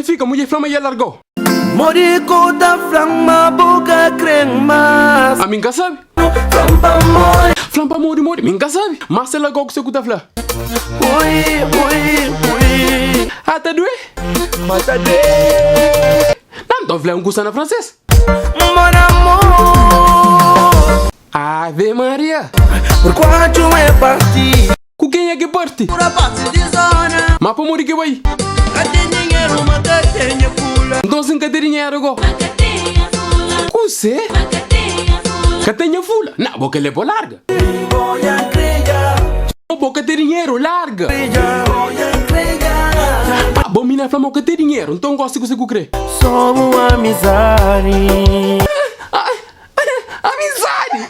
Tony Fika, mudjer fla ma dja largau. Modi ku ta fla-m ma bu ka kre-m más? Ami N ka sabe. Fla-m pamodi. Fla-m pamodi modi? Mi N ka sabe. Má se largau kuse ku ta fla? Ui, ui, ui. Ah, ta duê? Ma ta duê. Nan, nton fla un kusa na fransês. Mon amour. Ave Maria. Pourquoi tu es parti? Ku kenha ki parti? Ma pamodi ki bai? Nton si N ka ten dinheru go? Kuzê? Ka ten nha fula? Na, bo kel-li é bo larga. Bo ka ten dinheru, larga. Ah, bo mina fla ma bo ka ten dinheru, nton gosi kuzê ku kre? Só bu amizadi. Amizadi!